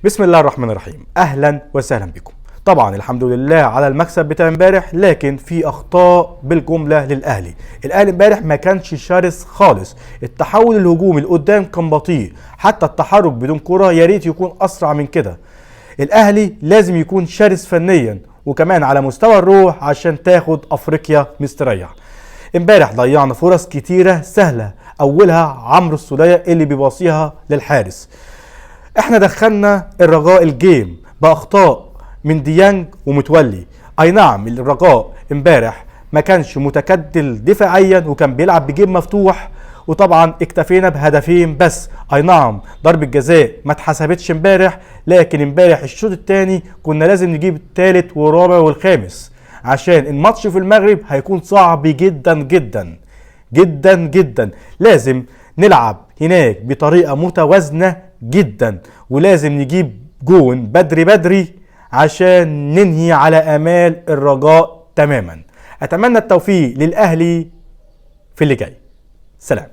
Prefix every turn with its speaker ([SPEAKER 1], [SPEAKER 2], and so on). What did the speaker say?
[SPEAKER 1] بسم الله الرحمن الرحيم، اهلا وسهلا بكم. طبعا الحمد لله على المكسب بتاع امبارح، لكن في اخطاء بالجملة للاهلي. الاهلي امبارح ما كانش شرس خالص، التحول الهجومي لقدام كان بطيء، حتى التحرك بدون كره يا ريت يكون اسرع من كده. الاهلي لازم يكون شرس فنيا وكمان على مستوى الروح عشان تاخد افريقيا مستريح. امبارح ضيعنا فرص كتيرة سهلة، اولها عمرو السوليه اللي بيباصيها للحارس. احنا دخلنا الرجاء ال game باخطاء من ديانج ومتولي. اي نعم الرجاء امبارح ما كانش متكتل دفاعيا وكان بيلعب ب game مفتوح، وطبعا اكتفينا بهدفين بس. اي نعم ضربة جزاء ما اتحسبتش امبارح، لكن امبارح الشوط الثاني كنا لازم نجيب الثالث والرابع والخامس، عشان الماتش في المغرب هيكون صعب جدا جدا جدا جدا. لازم نلعب هناك بطريقة متوازنة جدا، ولازم نجيب جون بدري بدري عشان ننهي على امال الرجاء تماما. اتمنى التوفيق للاهلي في اللي جاي. سلام.